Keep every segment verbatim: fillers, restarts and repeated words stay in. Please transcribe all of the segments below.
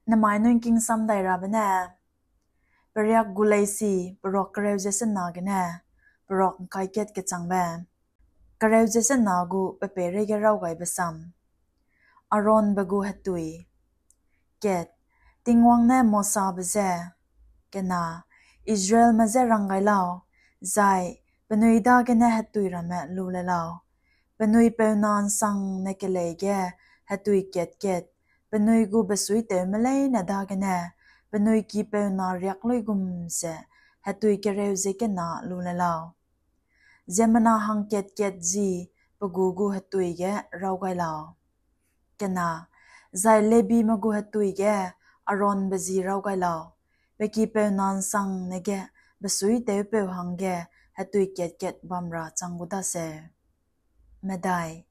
Nemai nui ’ngking sam dai rabe ne, Periak gu leisi, peruak kereu ze sena gene peruak ’ngkai kat kechangbe. Kereu ze sena gu pe peireige raw gaibe sam. Aaronbe gu hetui. Kat, Tingwang ne Mosabe je, Kena, Israelme je rang gai lau, zai penui dagene hetui ramme lu le lau. Penui peu na ’nsangne kelei ge hetui kat-kat, penui gu besuitewme leine dagene penui ki peu na riak luigum ze hetui kereu ze kena lu le lau. Ziemmena hangkat-kat ji pe gu gu hetui ge raw gai lau. Kena, zai Lebime gu hetui ge Aaronbe ji raw gai lau, pe ki peu na ’nsangne ge besuitewpeu hangge hetui kat-kat bam ra chang gu daseu. Medai,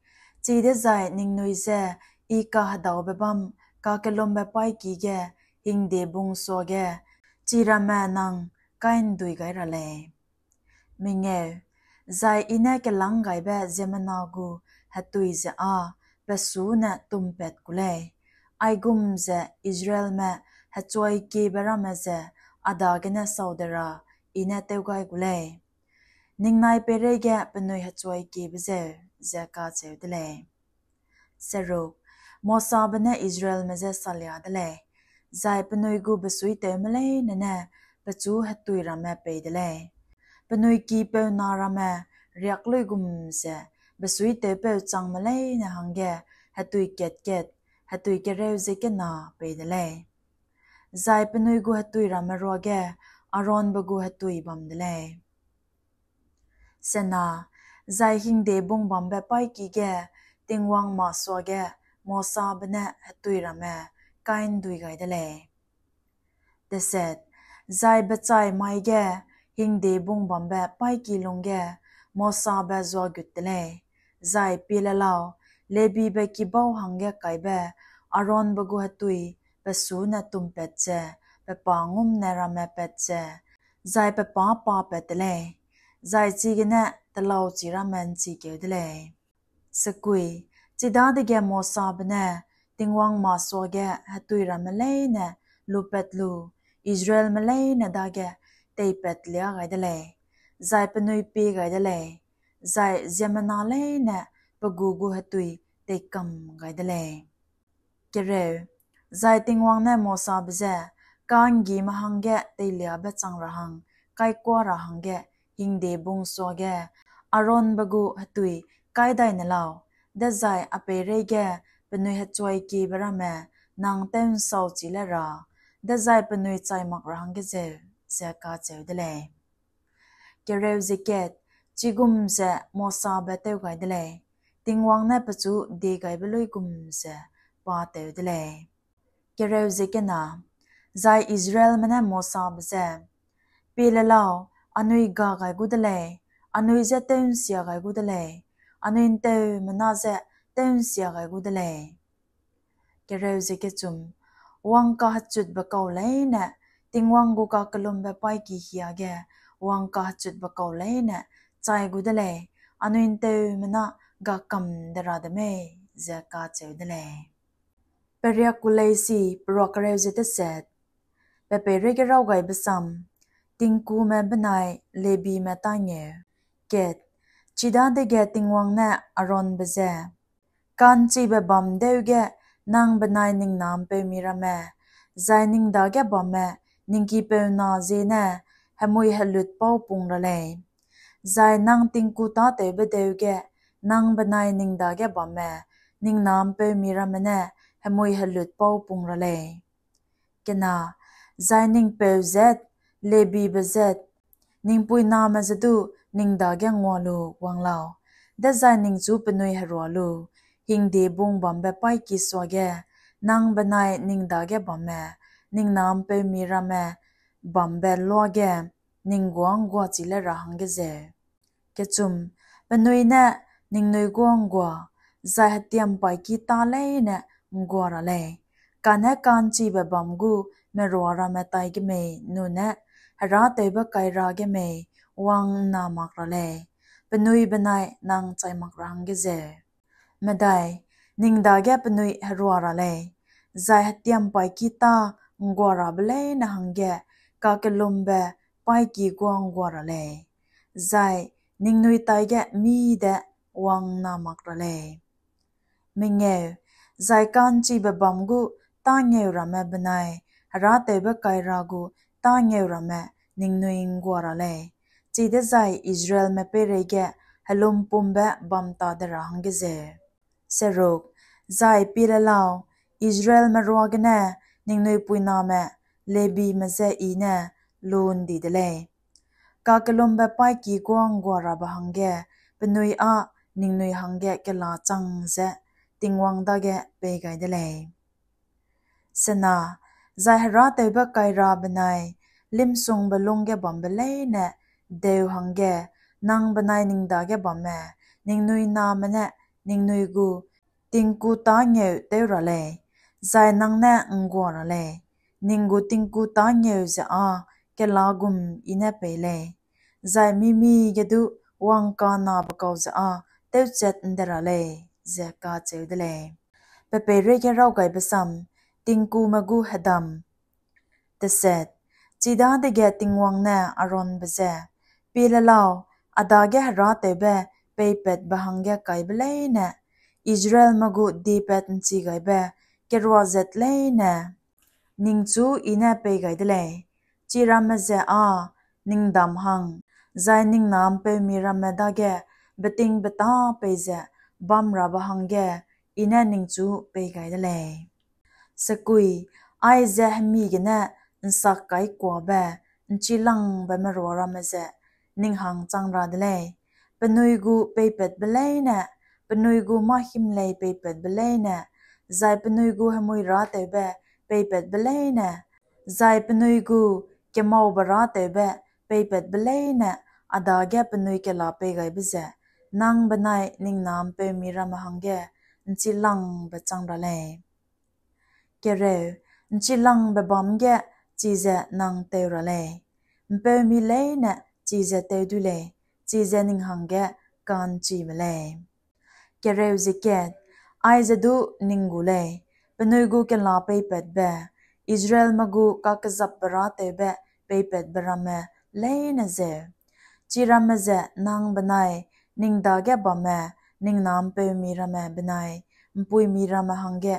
Chidezai ningnui je I kahedaube bâm kakellumbe paîki ge hingde bung suage chiramme nang kai'ndui gai ra lei. Mengeu, zai I ne kelâng gaibe ziemmena gu hetui ze â pe su ne tumpat ku lei, aigum ze Israelme hechuaikiebe ramme ze a dagene sau de ra I ne tew gai gu lei. Ningnai peireige penui hechuaikiebe zeu, ze kacheu de lei. Seruk, Mosabe ne Israelme je salia de lei, zai penui gu besuitewme leine ne pechu hetui ramme pei de lei. Penui ki peu na ramme riak luigum ze besuitewpeu changme leine hangge hetui kat-kat, hetui kereu ze kena pei de lei. Zai penui gu hetui ramme ruage Aaronbe gu hetui bam de lei. Sena, zai hingde bung bambe paîki ge Tingwang masuage Mosabe ne hetui ramme kai'ndui gai de lei. Deset, zai bechai mai ge hingde bung bambe paîki lungge Mosabe zuagut de lei, zai pie le lau, Lebibe kibau hangge kaibe Aaronbe gu hetui pe su ne tumpat ze, pe pa ngumne ramme pat ze, zai pe pa pa pat de lei, zai chigene telauchi ramme ’nchikeu de lei. Sekui, chidadege Mosabe ne Tingwang masuage hetui ramme leine lupat lu, Israelme leine dage teipat lia gai de lei, zai penui pie gai de lei, zai ziemmena leine pe gu gu hetui teikam gai de lei. Kereu, zai Tingwang ne Mosabe je, ka'nggime hangge teiliabe chang ra hang, kaikua ra hangge hingde bung suage Aaronbe gu hetui kai dai ne lau, dezai a peireige penui hechuaikiebe ramme nang tew'nsauchi le ra, dezai penui chai mak ra hangge zeu, ze kacheu de lei. Kereu ze kat, chigum ze Mosabe tew gai de lei, Tingwang ne pechu diegaibe luigum ze pa tew de lei. Kereu ze kena, zai Israelme ne Mosabe je, pie le lau, anui ga gai gu de lei, anui je tew'nsia gai gu de lei, anui ’nteumena je tew'nsia gai gu de lei. Kereu ze kechum, wang kahechutbe kau leine, Tingwang gu kakellumbe paîki hiage, wang kahechutbe kau leine chai gu de lei, anui ’nteumena ga kam de ra de mei, ze kacheu de lei. Periak gu leisi, peruak kereu ze deset. Pe peireige raw gaibe sam, Tingkume benai Lebime tângeu. Kat, chidadege Tingwang ne Aaronbe je, ka'nchibe bâm deu ge nang benai ning na ’mpeumi ramme, zai ning dage bamme ning ki peu na ziene hemui helut pau pung ra lei. Zai nang tingku tâtewbe deu ge nang benai ning dage bamme ning na ’mpeumi ramme ne hemui helut pau pung ra lei. Kena, zai ning peu zat, Lebibe zat, ning puiname ze du ning dage ngua lu wang lau, dezai ningchu penui herua lu, hingde bung bambe paîki suage, nang benai ning dage bamme, ning na ’mpeumi ramme bambe luage, ning guâ ’nggua chi le ra hangge zeu. Kechum, penui ne ningnui guâ ’nggua, zai hetiam paîki tâ leine ’nggua ra lei. Kane ka'nchibe bâm gu merua ramme tai gemei nune herâtewbe kaira gemei wang ’nna mak ra lei, penui benai nang chai mak ra hangge zeu. Medai, ning dage penui herua ra lei, zai hetiampaîki tâ ’ngguarabe leine hangge kakellumbe paîki guâ ’nggua ra lei, zai ningnui taige mî de wang'nna mak ra lei. Mengeu, zai ka'nchibe bâm gu tângeu ramme benai herâtewbe kaira gu tângeu ramme ningnui ’nggua ra lei, chidezai Israelme peireige helumpumbe bam ta de ra hangge zeu. Seruk, zai pie le lau, Israelme ruagene ningnui puiname Lebime je I ne lu ’ndi de lei. Kakellumbe paîki guâ ’ngguarabe hangge penui â ningnui hangge kela chang ze Tingwang dage pei gai de lei. Sena, zai herâtewbe kaira benai limsungbe lungge bambe leine deu hangge nang benai ning dage bamme ningnui name ne ningnui gu tingku tângeu tew ra lei, zai nang ne ’nggua ra lei. Ning gu tingku tângeu ze â kela gum I ne pei lei, zai mi-mige du wangka'nnabe kau ze â tewchat ’nde ra lei, ze kacheu de lei. Pe peireige raw gaibe sam, tingkume gu hedam. Teset, chidadege Tingwang ne Aaronbe je, pie le lau, a dage herâtewbe peipatbe hangge kaibe leine Israelme gu diepat ’nchi gaibe keruazat leine ningchu I ne pei gai de lei, chiramme ze â ning dam hang, zai ning na ’mpeumi ramme dage betingbeta peize bamrabe hangge I ne ningchu pei gai de lei. Sekui, aize hemi gene ’nsak kaikuabe ’nchilangbe merua ramme ze ning hang chang ra de lei, penui gu peipatbe leine, penui gu mâ-himlei peipatbe leine, zai penui gu hemui râtewbe peipatbe leine, zai penui gu kemaube râtewbe peipatbe leine a dage penui kela pei gaibe ze nang benai ning na ’mpeumi ramme hangge ’nchilangbe chang ra lei. Kereu, ’nchilangbe bâm ge chize nang teu ra lei, ’mpeumi leine chize teu dui lei, chize ning hangge ka'nchibe lei. Kereu ze kat, aize du ning gu lei, penui gu kela peipatbe, Israelme gu kakezapbe râtewbe peipatbe ramme leine zeu, chiramme ze nang benai ning dage bamme ning na ’mpeumi ramme benai ’mpuimi ramme hangge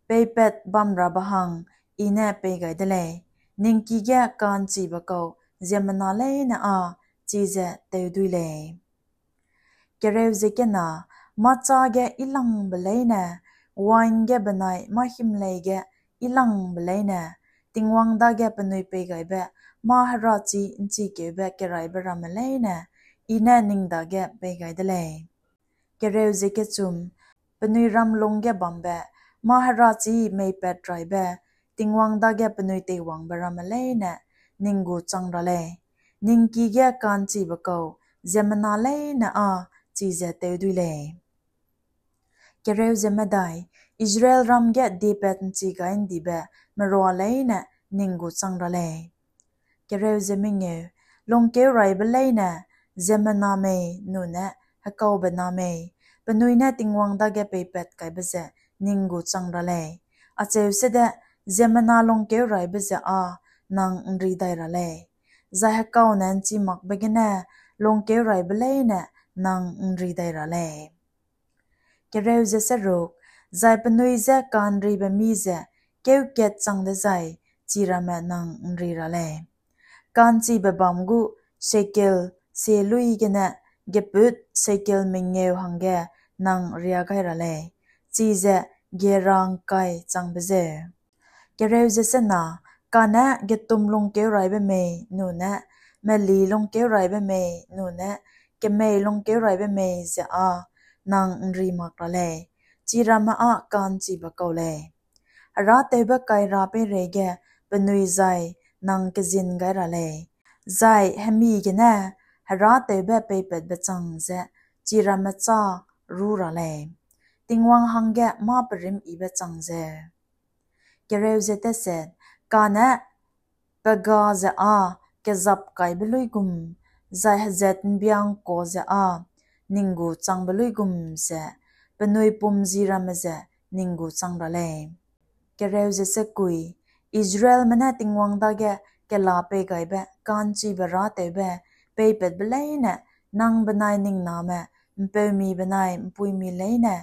peipat bamrabe hang I ne pei gai de lei, ning ki ge ka'nchibe kau ziemmena leine â chize teu dui lei. Kereu ze kena, mâchâ ge yilangbe leine, wain ge benai mâ-himlei ge yilangbe leine, Tingwang dage penui pei gaibe mâ-herachi ’nchikeube keraibe ramme leine I ne ning dage pei gai de lei. Kereu ze kechum, penui ram lung ge bambe mâ-herachi meipat raibe Tingwang dage penui teiwangbe ramme leine ning gu chang ra lei, ning ki ge ka'nchibe kau ziemmena leine â chize teu dui lei. Kereu ze medai, Israelram ge diepat ’nchi gai ’ndibe merua leine ning gu chang ra lei. Kereu ze mengeu, lungkeuraibe leine, ziemmena mei nune hekaube na mei, penui ne Tingwang dage peipat kaibe ze ning gu chang ra lei. Acheu sede, ziemmena lungkeuraibe ze â nang ’nri dai ra lei, zai hekaune ’nchimakbe gene lungkeuraibe leine nang ’nri dai ra lei. Kereu ze seruk, zai penui je ka'nribe mî ze kêu kat chang dezai, chiramme nang ’nri ra lei. Ka'nchibe bâm gu shekel seluî gene gepût shekel mengeu hangge nang riâ gai ra lei, chize gera ’ngkai changbe zeu. Kereu ze sena, kane getum lungkeuraibe mei nune, meli lungkeuraibe mei nune, kemei lungkeuraibe mei ze â nang ’nri mak ra lei, chiramme â ka'nchibe kau lei. Herâtewbe kaira peireige penui zai nang kezin gai ra lei, zai hemi gene herâtewbe peipatbe chang ze chiramme châ rû ra lei, Tingwang hangge mâ-perîmyibe chang zeu. Kereu ze teset, kane pe ga ze â kezap kaibe luigum, zai hezat ’mbiangkua ze â ning gu changbe luigum ze penui pumzi ramme ze ning gu chang ra lei. Kereu ze sekui, Israelme ne Tingwang dage kela peigaibe ka'nchibe râtewbe peipatbe leine nang benai ning name, ’mpeumi benai ’mpuimi leine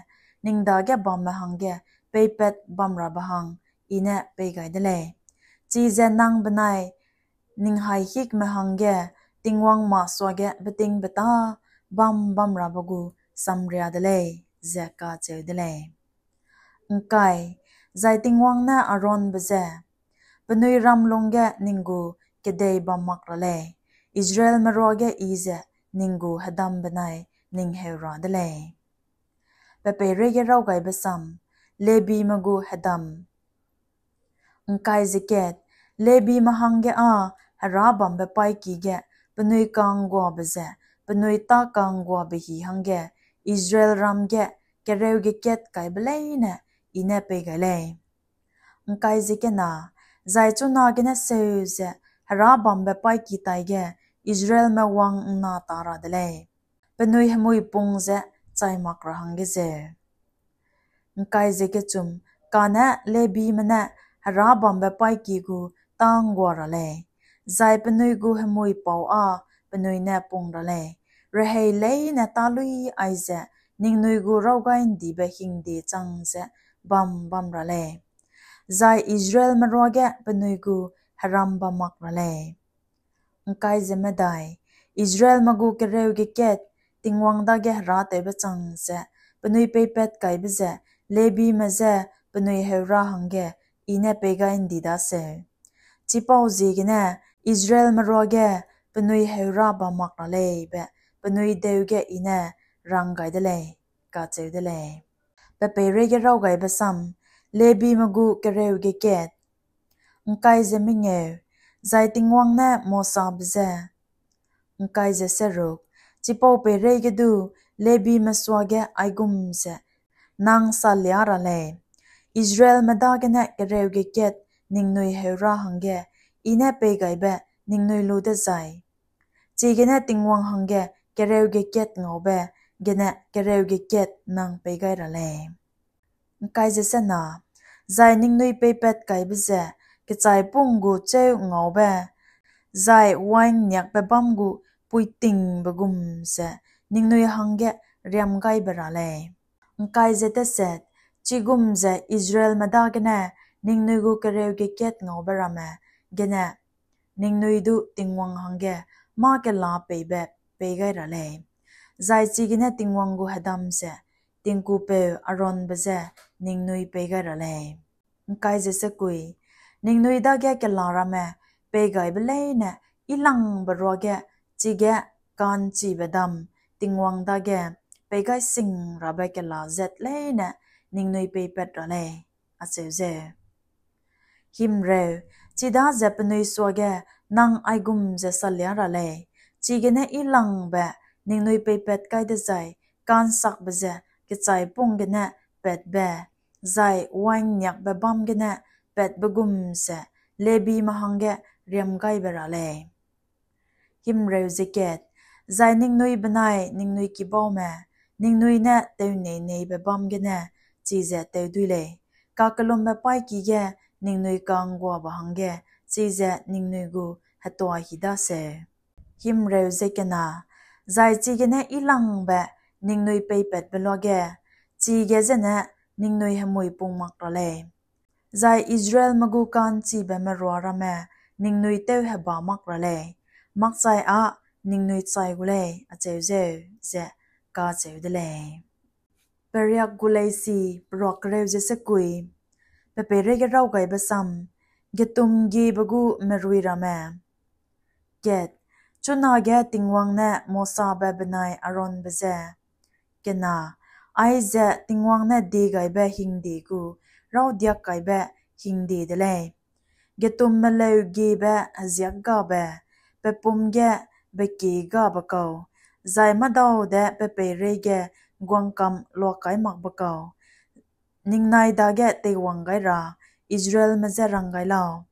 ning dage bamme hangge peipat bamrabe hang I ne pei gai de lei. Chize nang benai ning haîhikme hangge Tingwang masuage betingbeta bam bamrabe gu samria de lei, ze kacheu de lei. ’Ngkai, zai Tingwang ne Aaronbe je, Penui ram lungge ning gu kedei bam mak ra lei; Israelme ruage I ze ning gu hedam benai ning heu ra de lei. Pe peireige raw gaibe sam, Lebime gu hedam. ’Ngkai ze kat, Lebime hangge â Hera bambe paîki ge penui ka'ngguabe ze penui tâ ka'ngguabe hî hangge Israelram ge kereu ge kat kaibe leine I ne pei gai lei. ’Ngkai ze kena, zai chunagene seu ze Hera bambe paîki taige Israelme wang'nna ta ra de lei, penui hemui pung ze chai mak ra hangge zeu. ’Ngkai ze kechum, kane Lebime ne Hera bambe paîki gu tâ ’nggua ra lei, zai penui gu hemui pau â penui ne pung ra lei; rehei leine tâluî aize ningnui gu rawgai'ndibe hingde chang ze bam bam ra lei, zai Israelme ruage penui gu heram bam mak ra lei. ’Ngkai ze medai, Israelme gu kereu ge kat Tingwang dage herâtewbe chang ze penui peipat kaibe ze Lebime je penui heu ra hangge I ne pei gai ’ndi daseu. Chipauziegene Israelme ruage penui heu ra bam mak ra lei be penui deu ge I ne rang gai de lei, kacheu de lei. Pe peireige raw gaibe sam, Lebime gu kereu ge kat. ’Ngkai ze mengeu, zai Tingwang ne Mosabe je, ’ngkai ze seruk, chipau peireige du Lebime suage aigum ze nang salia ra lei: Israelme dagene kereu ge kat ningnui heu ra hangge I ne pei gaibe ningnui lu dezai, chigene Tingwang hangge kereu ge kat ngaube gene kereu ge kat nang pei gai ra lei. ’Ngkai ze sena, zai ningnui peipat kaibe ze kechaipung gu chêu ngaube, zai wain niakbe bâm gu puitingbe gum ze ningnui hangge riam gai be ra lei. ’Ngkai ze teset, chigum ze Israelme dagene ningnui gu kereu ge kat ngaube ramme gene ningnui du Tingwang hangge mâ kela peibe pei gai ra lei, zai chigene Tingwang gu hedam ze tingkupeu Aaronbe je ningnui pei gai ra lei. ’Ngkai ze sekui, ningnui dage kela ramme pei gaibe leine yilangbe ruage chige ka'nchibe dam Tingwang dage pei gai sing rabe kela zat leine ningnui peipat ra lei, acheu zeu. Himreu, chidaze penui suage nang aigum ze salia ra lei, chigene yilangbe ningnui peipat kai dezai ka'nsakbe ze kechaipung gene patbe, zai wain niakbe bâm gene patbe gum ze Lebime hangge riam gai be ra lei. Himreu ze kat, zai ningnui benai ningnui kibaume, ningnui ne tewnei neibe bâm gene chize tew dui lei, kakellumbe paîki ge ningnui ka'ngguabe hangge chize ningnui gu hetuahi daseu. Himreu ze kena, zai chigene yilangbe ningnui peipatbe luage, chige zene ningnui hemui pung mak ra lei, zai Israelme gu ka'nchibe merua ramme ningnui tewheba mak ra lei, makchai â ningnui chai gu lei, acheu zeu, ze kacheu de lei. Periak gu leisi, peruak kereu ze sekui. Pe peireige raw gaibe sam, Getumgiebe gu merui ramme. Kat, chunage Tingwang ne Mosabe benai Aaronbe je, kena, aize Tingwang ne diegaibe hingde gu rawdiak kaibe hingde de lei: getum meleugiebe heziâkgabe, pe pum ge bekie gabe kau, zai mâdau de pe peireige guangkam luakai makbe kau, ningnai dage teiwang gai ra Israelme je rang gai lau.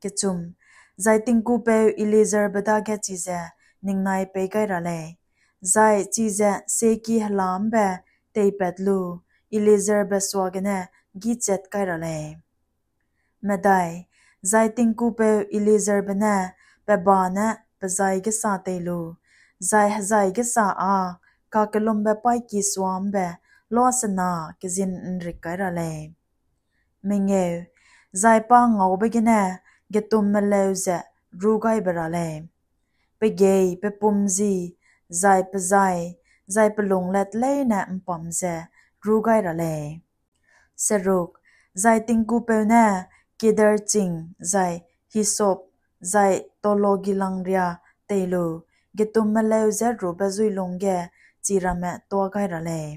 Kechum, zai tingkupeu Eleazarbe dage chize ningnai pei gai ra lei, zai chize sieki hela ’mbe teipat lu Eleazarbe suagene gîchat kai ra lei. Medai, zai tingkupeu Eleazarbe ne pe ba ne pe zai gesa tei lu, zai hezai gesa â kakellumbe paîki suâ ’mbe loa sena kezin ’nrik gai ra lei. Mengeu, zai pa ngaube gene getummeleu ze rû gai be ra lei. Pe gei, pe pum zi, zai pe zai, zai pe lunglet leine ’mpam ze rû gai ra lei. Seruk, zai tingkupeu ne kedar ching, zai hisop, zai tologilang ria tei lu, getummeleu ze rube zuilung ge chiramme tuâ gai ra lei.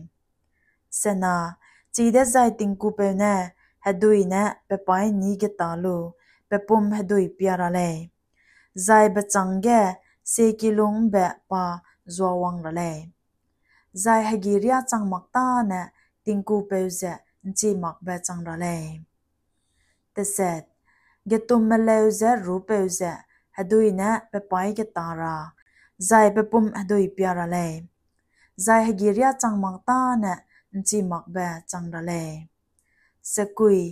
Sena, chidezai tingkupeu ne hedui ne pe paî nî geta lu, pe pum hedui pia ra lei. Zai bechâng ge siekilung ’mbe pa zuawang ra lei. Zai hegî riâ chang mak tâne tingkupeu ze ’nchi makbe chang ra lei. Teset, getummeleu ze rûpeu ze hedui ne pe paî geta ra, zai pe pum hedui pia ra lei. Zai hegî riâ chang mak tâne ’nchi makbe chang ra lei. Sekui,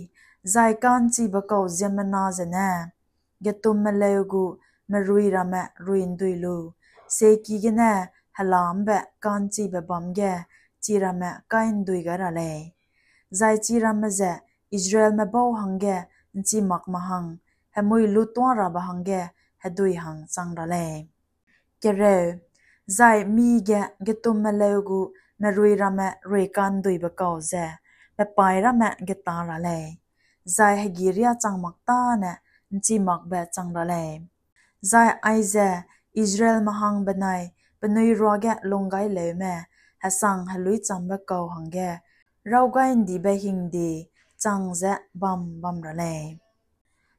zai ka'nchibe kau ziemmena zene getummeleu gu merui ramme rui ’ndui lu, sieki gene hela ’mbe ka'nchibe bâm ge chiramme kai'ndui gai ra lei. Zai chiramme ze Israelme bau hangge ’nchi makme hang, hemui lu tuâ rabe hangge hedui hang chang ra lei. Kereu, zai mi ge getummeleu gu merui ramme rui ka'nduibe kau ze pe paî ramme geta ra lei, zai hegî riâ chang mak tâne ’nchi makbe chang ra lei. Zai aize Israelme hang benai penui ruage lunggaileume hesang heluîchambe kau hangge rawgai'ndibe hingde chang ze bam bam ra lei.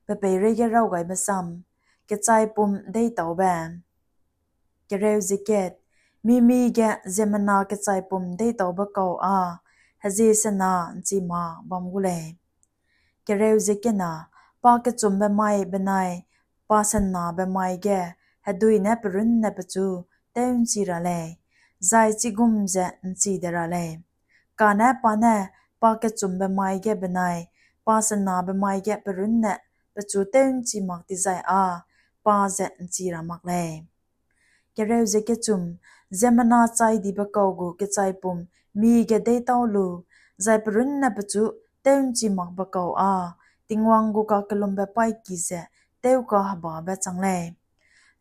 Pe peireige rawgaibe sam, kechaipum deîtaube. Kereu ze ket, mi-mi ge ziemmena kechaipum deîtaube kau â hezie sena ’nchi ma bam gu lei. Kereu ze kena, pakechumbe mai benai pasenabe mai ge hedui ne pe runne pechu tew'nchi ra lei, zai chigum ze ’nchi de ra lei. Kane pa ne pakechumbe mai ge benai pasenabe mai ge pe runne pechu tew'nchi mak dizai â pa ze ’nchi ra mak lei. Kereu ze kechum, ziemmena chaidibe kau gu kechaipum mi ge deîtau lu, zai pe runne pechu tew'nchi makbe kau â Tingwang gu kakellumbe paîki ze tewkahebabe chang lei,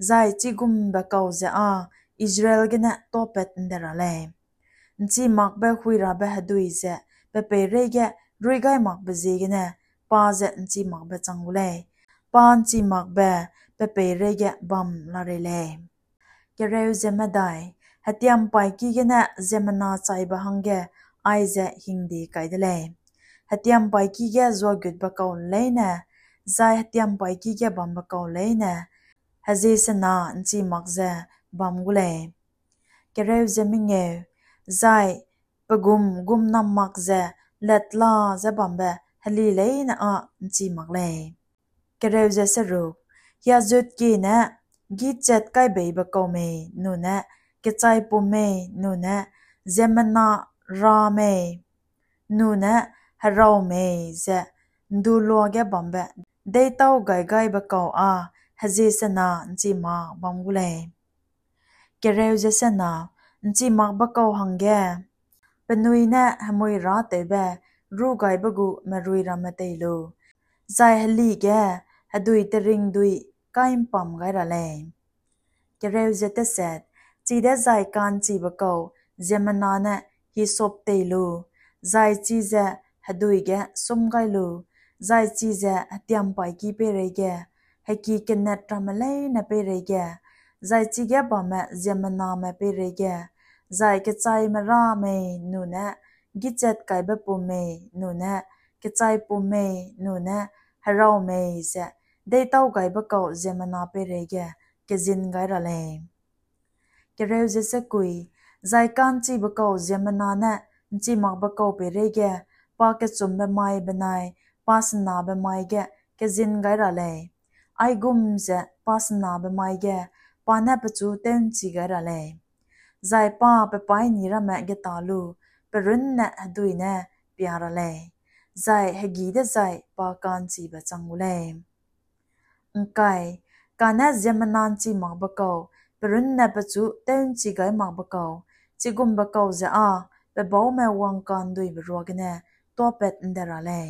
zai chigumbe kau ze â Israel gene tuâpat ’nde ra lei. ’Nchi makbe huirabe hedui ze pe peireige ruigaimakbe ziegene pa ze ’nchi makbe chang gu lei; pa ’nchi makbe pe peireige bam la rei lei. Kereu ze medai, hetiampaîki gene ziemmena chaibe hangge aize hingde kai de lei: hetiampaîki ge zuagutbe kau leine, zai hetiampaîki ge bambe kau leine, hezie sena ’nchi mak ze bam gu lei. Kereu ze mengeu, zai pe gum gumnam mak ze letla ze bambe heli leine â ’nchi mak lei. Kereu ze seruk, hiazutkie ne gîchat kaibeibe kau mei nune kechaipum mei nune ziemmena ra mei nune herau mei ze ’ndu luage bambe deîtau gai gaibe kau â hezie sena ’nchi ma bam gu lei. Kereu ze sena, ’nchi makbe kau hangge penui ne hemui râtewbe rûgaibe gu merui ramme tei lu, zai heli ge hedui teringdui kai'mpam gai ra lei. Kereu ze teset, chidezai ka'nchibe kau ziemmena ne hisop tei lu, zai chize hedui ge sum gai lu, zai chize hetiampaîki peireige, heki kenet ramme leine peireige, zai chige bamme ziemmename peireige, zai kechaime ra mei nune gîchat kaibe pum mei nune kechaipum mei nune herau mei ze deîtau gaibe kau ziemmena peireige kezin gai ra lei. Kereu ze sekui, zai ka'nchibe kau ziemmena ne ’nchi makbe kau peireige pakechumbe mai benai pasenabe mai ge kezin gai ra lei; aigum ze pasenabe mai ge pa ne pechu tew'nchi gai ra lei, zai pa pe paîni ramme geta lu pe runne hedui ne pia ra lei, zai hegî dezai pa ka'nchibe chang gu lei. ’Ngkai, kane ziemmena ’nchi makbe kau, pe runne pechu tew'nchi gai makbe kau, chigumbe kau ze â pe baume wangka'nduibe ruagene tuâpat ’nde ra lei.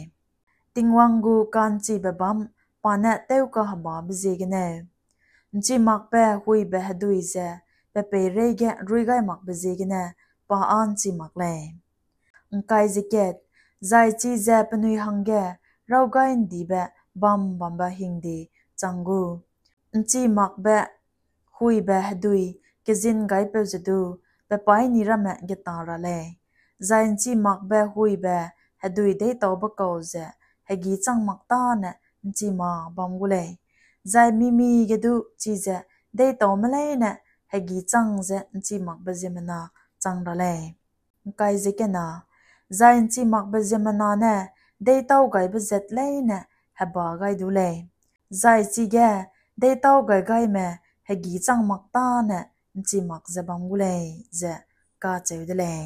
Tingwang gu ka'nchibe bâm pa ne tewkahebabe ziegeneu, ’nchi makbe huibe hedui ze pe peireige ruî gai makbe ziegene pa â ’nchi mak lei. ’Ngkai ze kat, zai chize penui hangge rawgai'ndibe bam bambe hingde chang gu, ’nchi makbe huibe hedui kezin gaipeu ze du pe paîni ramme geta ra lei, zai ’nchi makbe huibe hedui deîtaube kau ze hegî chang mak tâne ’nchi ma bam gu lei, zai mi-mige du chize deîtaume leine hegî chang ze ’nchi makbe ziemmena chang ra lei. ’Ngkai ze kena, zai ’nchi makbe ziemmena ne deîtau gaibe zat leine heba gai du lei, zai chige deîtau gai gaime hegî chang mak tâne ’nchi mak ze bam gu lei, ze kacheu de lei.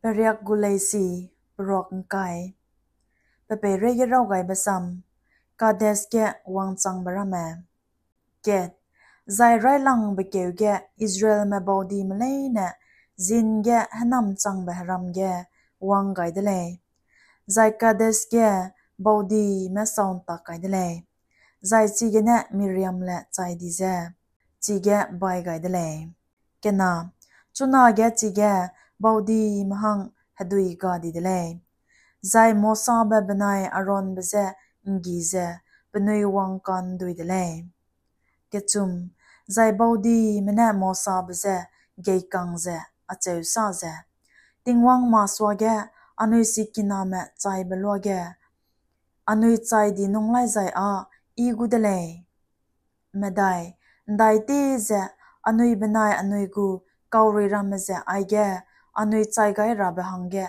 Periak gu leisi, peruak ’ngkai. Pe peireige rawgaibe sam, Kades ge wangchangbe ramme. Kat, zai raîlangbe keu ge Israelme baudime leine Zin ge hênamchangbe heram ge wang gai de lei, zai Kades ge baudime sau ’ntak kai de lei, zai chigene Miriamle chai di ze chige bai gai de lei. Kena, chunage chige baudime hang hedui ga di de lei, zai Mosabe benai Aaronbe je ’nggi ze penui wangka'ndui de lei. Kechum, zai baudime ne Mosabe je geikang ze acheu sa ze, Tingwang masuage anui sikiname chaibe luage anui chai di nung lai zai â yi gu de lei. Medai, ’ndaiti ze anui benai anui gu kaurui ramme ze aige anui chai gai rabe hangge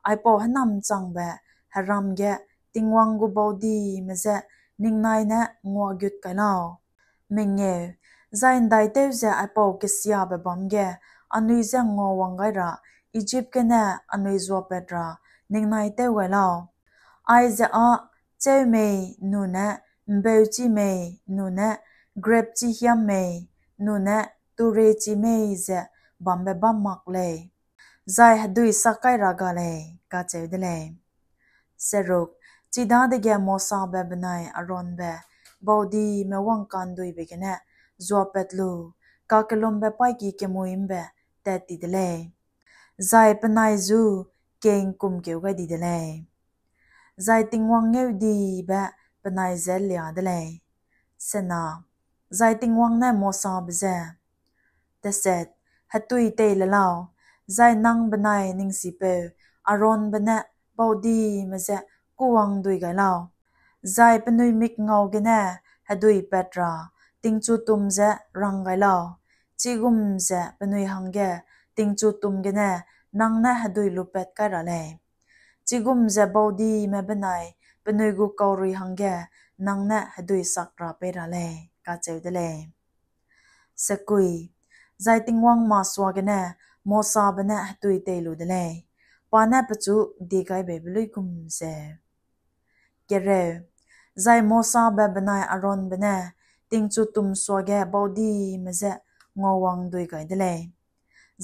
aipau hênamchangbe heram ge Tingwang gu baudime je ningnai ne nguagut kai lau. Mengeu, zai ’ndaitew ze aipau kesiabe bâm ge anui je nguawang gai ra Ijip gene anui zuapat ra ningnai tew gai lau. Aize â chêu mei nune, ’mbeuchi mei nune, grepchi hiam mei nune, turechi mei ze bambe bam mak lei, zai hedui sak kai ra ga lei, kacheu de lei. Seruk, chidadege Mosabe benai Aaronbe baudime wangka'nduibe gene zuapat lu, kakellumbe paîki kemui ’mbe tat ti de lei, zai penai ju kei'ngkumkeu gai di de lei. Zai Tingwang ngeudibe penai je lia de lei. Sena, zai Tingwang ne Mosabe je, Deset, hetui tei le lau, zai nang benai ning sipeu Aaronbe ne baudime je kûwang'ndui gai lau, zai penui mikngau gene hedui pat ra tingchutum je rang gai lau, chigum ze penui hangge tingchutum gene nang ne hedui lupat kai ra lei. Chigum ze baudime benai penui gu kaurui hangge nang ne hedui sak ra pei ra lei, kacheu de lei. Sekui, zai Tingwang masuagene Mosabe ne hetui tei lu de lei, pa ne pechu diegaibeibe luigum ze. Kereu, zai Mosabe benai Aaronbe ne tingchutum suage baudime je nguawang'ndui gai de lei.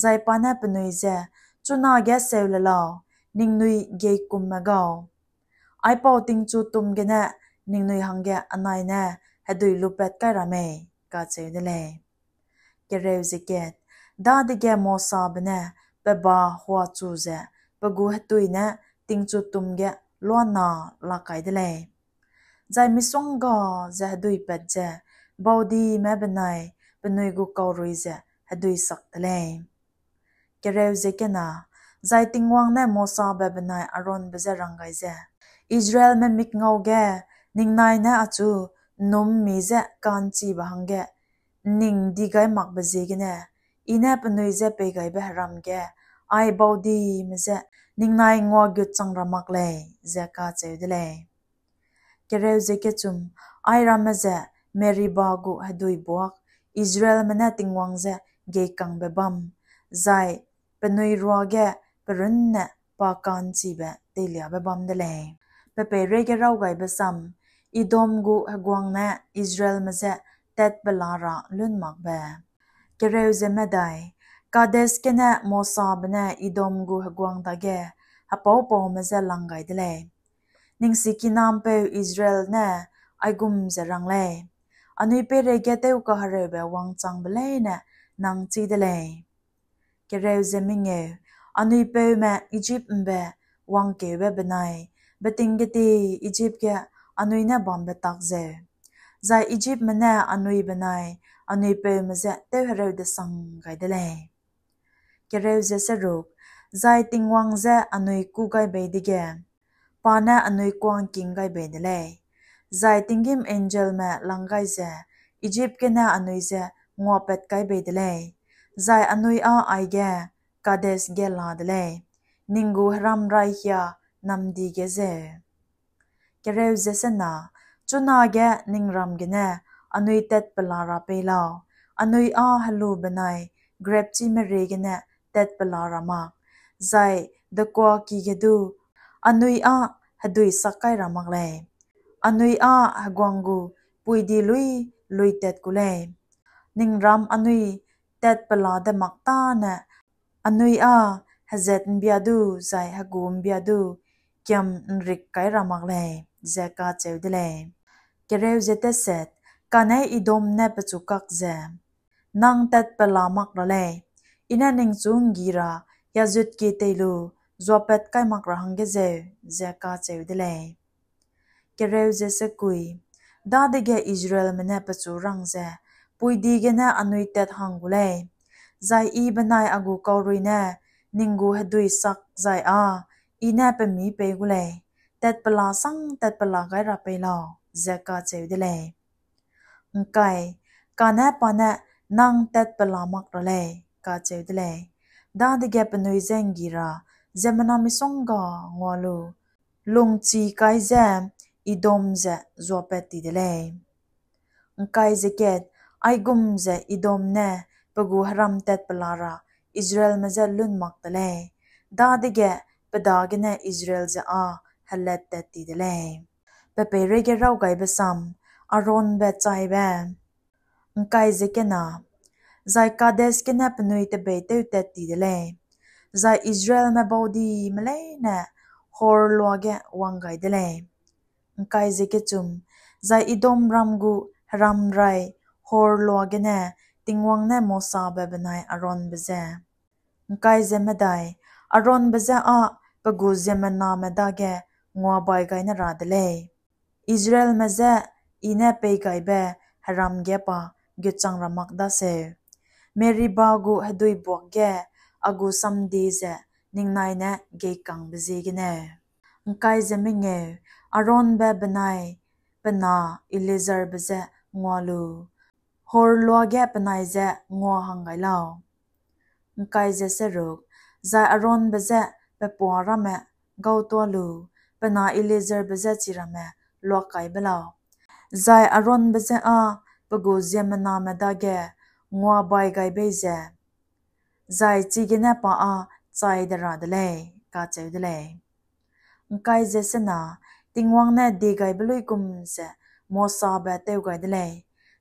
Zai pa ne penui je, Chunage seu le lau, ningnui geikumme gau, aipau tingchutum gene ningnui hangge anai ne hedui lupat kai ra mei, kacheu de lei. Kereu ze kat, dadege Mosabe ne pe ba huachu ze pe gu hetui ne tingchutum ge luana lak kai de lei. Zai misongga ze hedui pat ze baudime benai penui gu kaurui ze hedui sak de lei. Kereu ze kena, zai Tingwang ne Mosabe benai Aaronbe je rang gai ze, Israelme mikngau ge ningnai ne achu ’nnum'mmi je ka'nchibe hangge ’nning di gai makbe ziegene, I ne penui je peigaibe heram ge ai baudime je ningnai nguagut chang ra mak lei, ze kacheu de lei. Kereu ze kechum, airamme ze Meriba gu hedui buak, Israelme ne Tingwang je geikangbe bam, zai penui ruage pe runne pa ka'nchibe teiliabe bam de lei. Pe peireige raw gaibe sam, Edom gu heguang ne Israelme je tatpela ra lun makbe. Kereu ze medai, Kades gene Mosabe ne Edom gu heguang dage hepaupaume je lang gai de lei. Ning sikina'mpeu Israel ne aigum ze rang lei: Anui peireige tewkahereube wangchangbe leine nang chî de lei. Kereu ze mengeu, anui peume Ijip ’mbe wangkeube benai, beting geti Ijip ge anui ne bambe tak zeu, zai Ijipme ne anui benai anui peume je tewhereu desang gai de lei. Kereu ze seruk, zai Tingwang je anui kû gai bei dege, pa ne anui kua'ngking gai bei de lei. Zai tinggîm angelme lang gai ze Ijip gene anui je nguapat kai bei de lei. Zai anui â aige Kades ge la de lei, ning gu heramrai hia namdi ge zeu. Kereu ze sena, chunage ning ram gene anui tatpela ra pei lau, anui â helu benai grepchime rie gene tatpela ra mak, zai dekuaki ge du anui â hedui sak kai ra mak lei. Anui â heguang gu puidi luî luîtat ku lei. Ning ram anui tatpela de mak tâne anui â hezat ’mbia du zai hegu ’mbia du kiam ’nrik kai ra mak lei, ze kacheu de lei. Kereu ze teset, kane Edom ne pechu kak ze, Nang tatpela mak ra lei, I ne ningchu ’nggi ra hiazutkie tei lu zuapat kai mak ra hangge zeu, ze kacheu de lei. Kereu ze sekui, dadege Israelme ne pechu rang ze, Puidi gene anui tat hang gu lei, zai I benai a gu kaurui ne ning gu hedui sak zai â I ne pemî pei gu lei, tatpela sang tatpela gai ra pei lau, ze kacheu de lei. ’Ngkai, kane pa ne, Nang tatpela mak ra lei, kacheu de lei. Dadege penui je ’nggi ra ziemmena misongga ngua lu, lungchi kai ze Edom ze zuapat ti de lei. ’Ngkai ze ket, aigum ze Edom ne pe gu heram tatpela ra Israelme je lun mak te lei, dadege pe dagene Israel ze â helattat ti de lei. Pe peireige raw gaibe sam, Aaronbe chaibe. ’Ngkai ze kena, zai Kades gene penui tebeîtewtat ti de lei, zai Israelme baudime leine Hor luage wang gai de lei. ’Ngkai ze kechum, zai Edom ram gu heramrai Hor luagene Tingwang ne Mosabe benai Aaronbe je ’Ngkai ze medai, Aaronbe je â pe gu ziemmename dage nguabai gai ne ra de lei, Israelme je I ne peigaibe heram ge pa gutchang ra mak daseu, Meriba gu hedui buak ge a gu samdie ze ningnai ne geikangbe ziegeneu. ’Ngkai ze mengeu, Aaronbe benai pe na Eleazarbe je ngua lu, Hor luage penai je ngua hang gai lau. ’Ngkai ze seruk, zai Aaronbe je pe puâ ramme gautua lu, pe na Eleazarbe je chiramme luakaibe lau. Zai Aaronbe je â pe gu ziemmename dage nguabai gai bei ze, zai chigene pa â chai de ra de lei, kacheu de lei. ’Ngkai ze sena, Tingwang ne diegaibe luigum ze Mosabe tew gai de lei,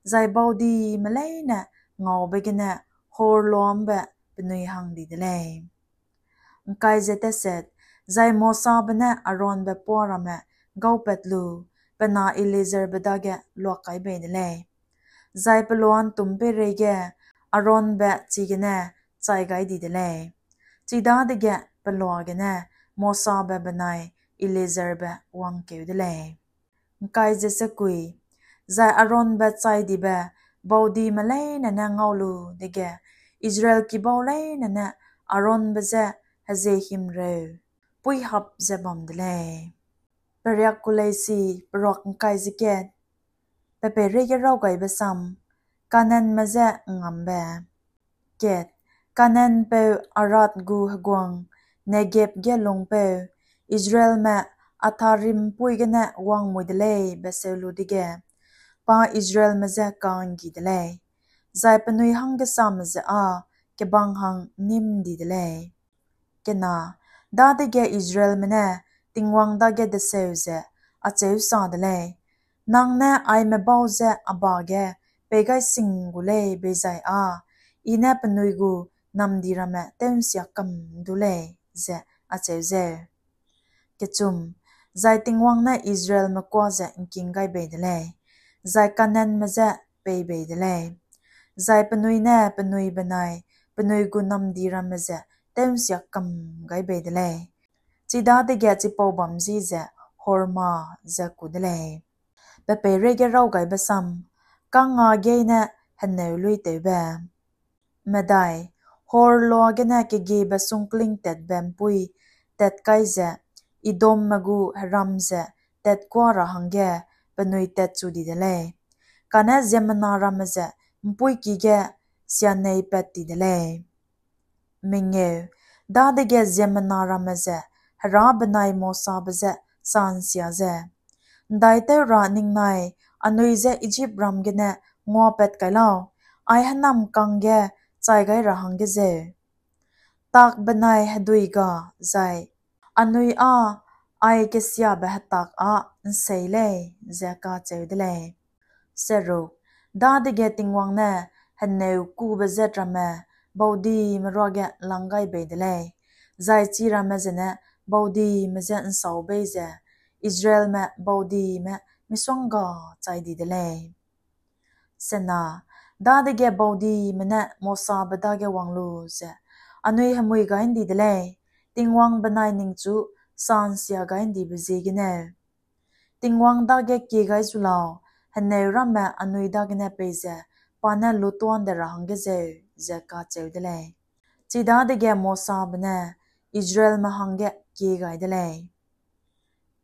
zai baudime leine ngaube gene Hor lua'mbe penui hang di de lei. ’Ngkai ze teset, zai Mosabe ne Aaronbe puâ ramme gaupat lu, pe na Eleazarbe dage luakai bei de lei. Zai peloa ’ntûm peireige Aaronbe chigene chai gai di de lei. Chidadege peloa gene Mosabe benai Eleazarbe wangkeu de lei. ’Ngkai ze sekui, zai Aaronbe chai dibe baudime leine ne ngau lu dege, Israel kibau leine ne Aaronbe je hezie himreu puîhap ze bam de lei. Periak kuleisi, peruak ’ngkai ze ket, pe peireige raw gaibe sam, Kanaanme je ’ngambe. Ket, Kanaanpeu Arad gu heguang, Negeb ge lungpeu, Israelme Atharim ’mpuî gene wang mui de lei be seu lu dege, pa Israelme je ka'nggi de lei, zai penui hanggesame ze â kebang hang nîm di de lei. Kena, Dadege Israelme ne Tingwang dage deseu ze acheu sa de lei: Nang ne aime bau je a ba ge pei gai sing gu lei beizai â, I ne penui gu namdi ramme tew'nsia kam du lei, ze acheu zeu. Kechum, zai Tingwang ne Israelme kuâ ze ’ngking gai bei de lei, zai Kanaanme je pei bei de lei, zai penui ne penui benai penui gu namdi ramme ze tew'nsia kam gai bei de lei. Chidadege chipau bâm ji ze Horma ze ku de lei. Pe peireige raw gaibe sam, kangngâ geî ne heneu luitewbe. Medai, Hor loa gene kegiebe sungkling tatbe ’mpuî tat kai ze, Edomme gu heram ze tatkuâ ra hangge penui tatchu di de lei, kane ziemmena ramme ze ’mpuîki ge sianeipat ti de lei. Mengeu, dadege ziemmena ramme ze Hera benai Mosabe je sa ’nsia ze, ’Ndaitew ra ningnai anui je Ijipram gene nguapat kai lau, ai hênamkang ge chai gai ra hangge zeu. Tak benai hedui ga zai anui â ai kesiabe hetak â ’nsei lei, ze kacheu de lei. Seruk, dadege Tingwang ne heneu kube zat ramme baudime ruage lang gai bei de lei, zai chiramme zene baudime je ’nsau bei ze Israelme baudime misongga chai di de lei. Sena, dadege baudime ne Mosabe dage wang lu ze, Anui hemui gai ’ndi de lei, Tingwang benai ningchu sa ’nsia gai ’ndibe ziegeneu. Tingwang dage kie gai zu lau, heneu ramme anui dagene peize pa ne lutuan de ra hangge zeu, ze kacheu de lei. Chidadege Mosabe ne Israelme hangge kie gai de lei.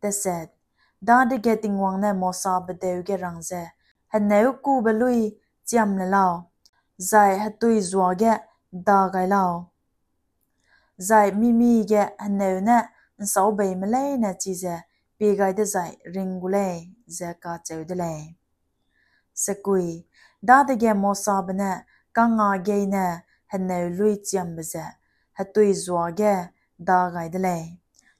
Teset, dadege Tingwang ne Mosabe deu ge rang ze, Heneu kube luî chiam le lau, zai hetui zua ge da gai lau, zai mimi ge heneu ne ’nsaubeime leine chize pie gai dezai ring gu lei, ze kacheu de lei. Sekui, dadege Mosabe ne kangngâ geî ne heneu luî chiambe ze hetui zua ge da gai de lei.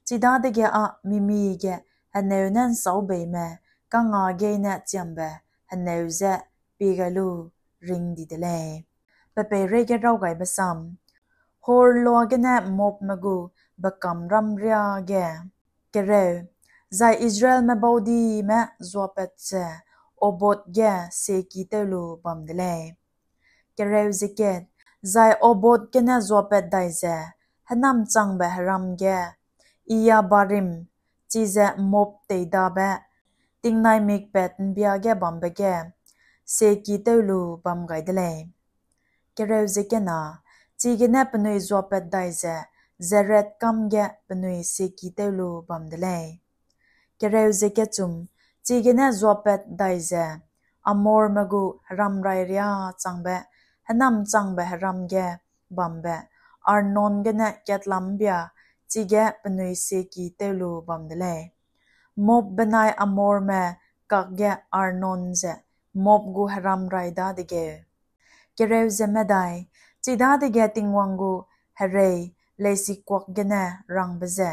Chidadege â mimi ge heneu ne ’nsaubeime kangngâ geî ne chiambe heneu je pie gai lu ring di de lei. Pe peireige raw gaibe sam, Hor loa gene Moabme gu bekâm ram riâ ge. Kereu, zai Israelme baudime zuapat ze Obot ge sieki tew lu bam de lei. Kereu ze kat, zai Obot gene zuapat dai ze, hênamchangbe heram ge, Iye-abarim, chize Moab teidabe, tingnai mikpat ’mbia ge bambe ge, sieki tew lu bam gai de lei. Kereu ze kena, chigene penui zuapat dai ze, Zered kâm ge penui sieki tew lu bam de lei. Kereu ze kechum, chigene zuapat dai ze, Amorme gu heramrai riâ changbe, hênamchangbe heram ge bambe, Arnon gene katlambia, chige penui sieki tew lu bam de lei. Moab benai Amorme kakge Arnon ze Moab gu heramrai dadegeu. Kereu ze medai, chidadege Tingwang gu herei leisikuak gene rangbe ze,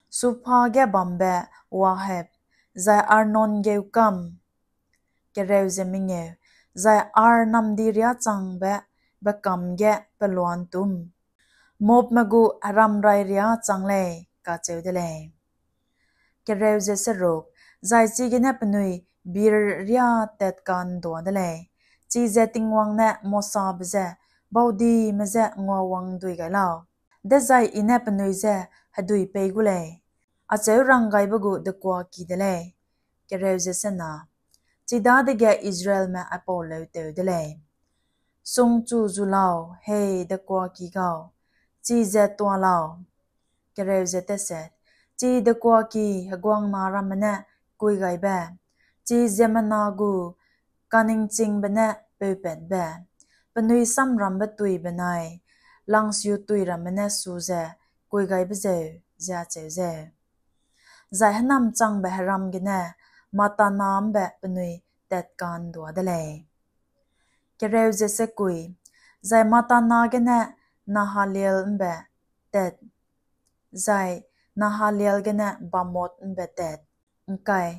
Supha ge bambe Waheb, zai Arnon geu kâm. Kereu ze mengeu, zai Ar namdi riâ changbe bekâm ge peloa ’ntûm, Moabme gu heramrai riâ chang lei, kacheu de lei. Kereu ze seruk, zai chigene penui Bir riâ tatka'ndua de lei. Chize Tingwang ne Mosabe je, Baudime je nguawang dui gai lau, dezai I ne penui je hedui pei gu lei, acheu ranggaibe gu dekuaki de lei. Kereu ze sena, chidadege Israelme aipau leutew de lei: Sungchu zu lau, hei dekuaki gau, chize tua lau. Kereu ze teset, chi dekuaki heguangna ramme ne kuigaibe, chi ziemmena gu kaningchingbe ne peupatbe, penui samrambe tui benai langsiu tui ramme ne su ze kuigaibe zeu, ze acheu zeu. Zai hênamchangbe heram gene Matana ’mbe penui tatka'ndua de lei. Kereu ze sekui, zai Matana gene Nahaliel ’mbe tat zai Nahaliel gene Bamot ’mbe tat, ’ngkai,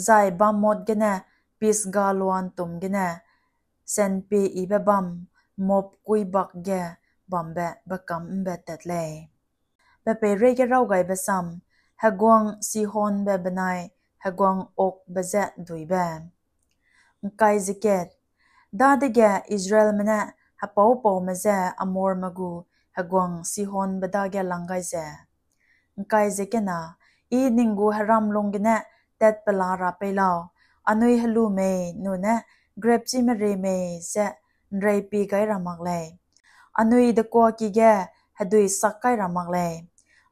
zai Bamot gene Pisga lua'ntûm gene senpie yibe bam Moab kuibak ge bambe bekâm ’mbe tat lei. Pe peireige raw gaibe sam, heguang Sihonbe benai heguang Ogbe je duibe. ’Ngkai ze kat, dadege Israelme ne hepaupaume je Amorme gu heguang Sihonbe dage lang gai ze, ’ngkai ze kena, I ning gu heram lung gene tatpela ra pei lau, anui helu mei nune grepchime rie mei ze ’nreipie gai ra mak lei. Anui dekuaki ge hedui sak kai ra mak lei.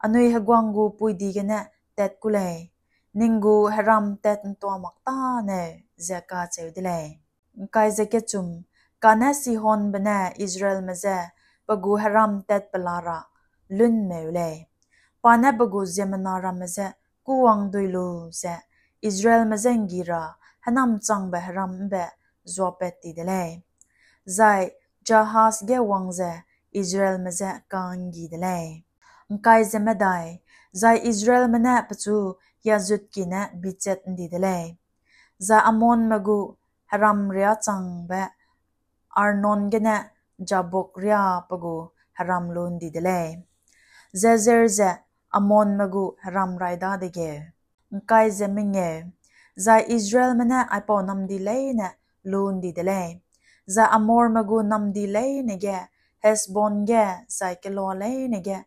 Anui heguang gu puidi gene tat ku lei. Ning gu heram tat ’ntua mak tâneu, ze kacheu de lei. ’Ngkai ze kechum, kane Sihonbe ne Israelme je pe gu heram tatpela ra lunmeu lei. Pa ne pe gu ziemmena ramme je kûwang dui lu ze Israelme je ’nggi ra hênamchangbe heram ’mbe zuapat ti de lei. Zai Jahaz ge wang ze Israelme je ka'nggi de lei. ’Ngkai ze medai, zai Israelme ne pechu hiazutki ne bichat ’ndi de lei. Zai Amonme gu heram riâ changbe Arnon gene Jabok riâ pe gu heram lu ’ndi de lei. Jezer ze Amonme gu heram raî dadegeu. ’Ngkai ze mengeu, zai Israelme ne aipau namdi leine lu ’ndi de lei. Zai Amorme gu namdi leine ge, Heshbon ge zai kelua leine ge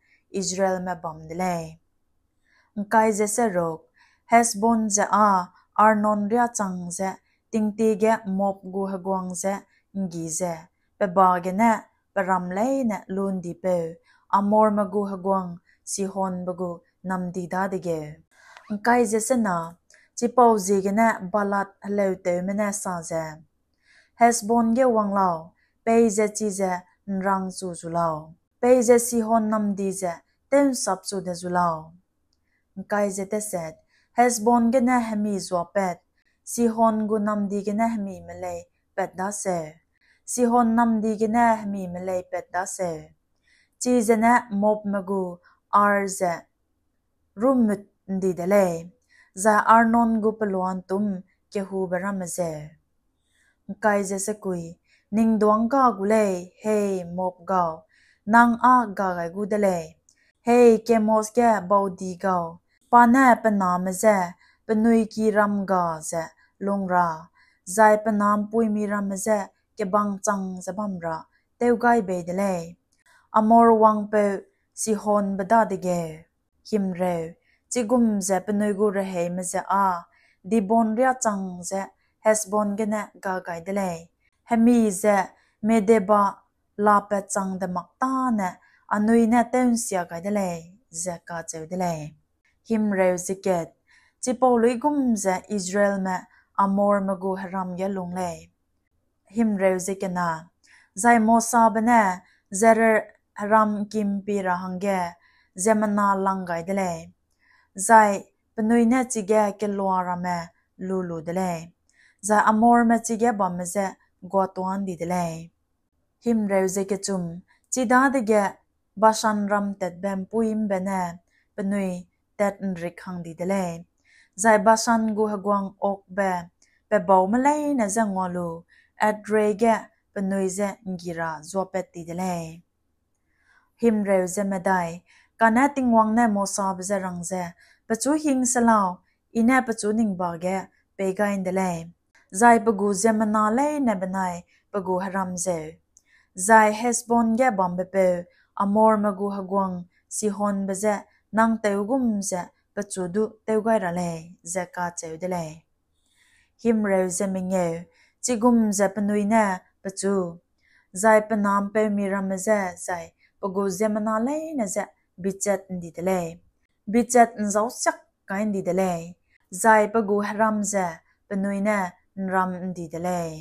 Israelme bam de lei. ’Ngkai ze seruk, Heshbon ze â Arnon riâ chang ze tingtie ge Moab gu heguang je ’nggi ze, pe ba gene pe ram leine lu ’ndipeu Amorme gu heguang Sihonbe gu namdi dadegeu. ’Ngkai ze sena, chipauziegene Balaad heleutewme ne sa ze, Heshbon ge wang lau, peize chize ’nrangchu zu lau, peize Sihon namdi ze tew'nsapchu de zu lau. ’Ngkai ze teset, Heshbon gene hemi zuapat, Sihon gu namdi gene hemi melei pat daseu, Sihon namdi gene hemi melei pat daseu. Chize ne Moabme gu Ar ze rûmut ’ndi de lei, zai Arnon gu peloa ’ntûm kehube ramme zeu. ’Ngkai ze sekui, ning duângga gu lei, hei Moab gau, nang â ga gai gu de lei, hei Kemos ge baudi gau, pa ne pe name je penui ki ram ga ze lung ra, zai pe na ’mpuimi ramme je kebang chang ze bam ra tew gai bei de lei, Amor wangpeu Sihonbe dadegeu. Himreu, chigum ze penui gu reheime ze â Dibon riâ chang ze Heshbon gene ga gai de lei, hemi ze Medeba lapat chang de mak tâne anui ne tew'nsia gai de lei, ze kacheu de lei. Himreu ze kat, chipau luigum ze Israelme Amorme gu heram ge lung lei. Himreu ze kena, zai Mosabe ne Zered heram ’ngkimpi ra hangge ziemmena lang gai de lei, zai penui ne chige kelua ramme lu lu de lei, zai Amorme chige bamme je guatua ’ndi de lei. Himreu ze kechum, chidadege Bashan ram tatbe ’mpuî ’mbe ne penui tat ’nrik hang di de lei, zai Bashan gu heguang Ogbe pe baume leine je ngua lu Edrei ge penui je ’nggi ra zuapat ti de lei. Himreu ze medai, kane Tingwang ne Mosabe je rang ze, pechu hing se lau, I ne pechu ning ba ge pei gai ’nde lei, zai pe gu ziemmena leine benai pe gu heram zeu, zai Heshbon ge bambepeu Amorme gu heguang Sihonbe je nang tew gum ze pechu du tew gai ra lei, ze kacheu de lei. Himreu ze mengeu, chigum ze penui ne pechu, zai pe na ’mpeumi ramme je zai pe gu ziemmena leine je bichat ’ndi de lei, bichat ’nzausiak kai ’ndi de lei, zai pe gu heram ze penui ne ’nram ’ndi de lei.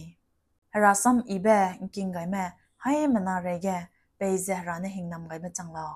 Herasam yibe ’ngking gaime haimena reige peize Hera ne hingnam gaibe chang lau.